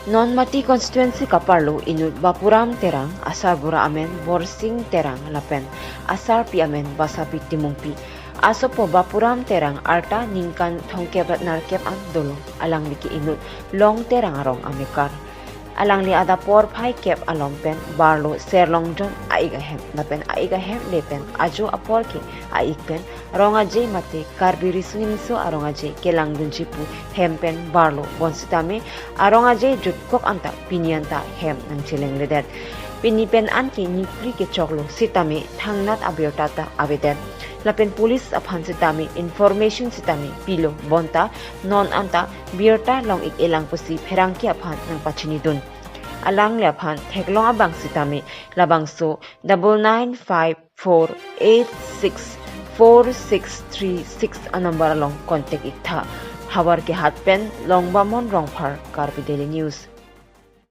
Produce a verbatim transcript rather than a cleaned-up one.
Nonmati constituency kaparlo inut Bapuram Terang, asarbura amen Borsing Terang lapen asarpi amen Basapi Timungpi. Asopo Bapuram Terang arta ningkan thomkep ra nerkep an dolo. Alangli ke inut Long Terang arong amekar. Alangli adap porphai kep along pen barlo Serlongjon a-ik ahem lapen a-ik ahem le pen ajo apor ke a-ik pen Rong Aje mate Karbi Riso Nimso Arong Aje kelangdunji pu hem pen barlo bonsitame Arong Aje jutkok anta pini anta hem nangchelengledet. Pini pen anke niphli kechoklo sitame thangnat abirta ta avedet. Lapen police aphan sitame information sitame pilo bonta non anta birta long-ik-elang pusi pherangke aphan nangpachinidun. Alangli aphan theklong abang sitame labangso double nine five four eight six four six three six anumber along contact iktha. Havar ke hat pen Longbamon Rongphar, Karbi Daily News.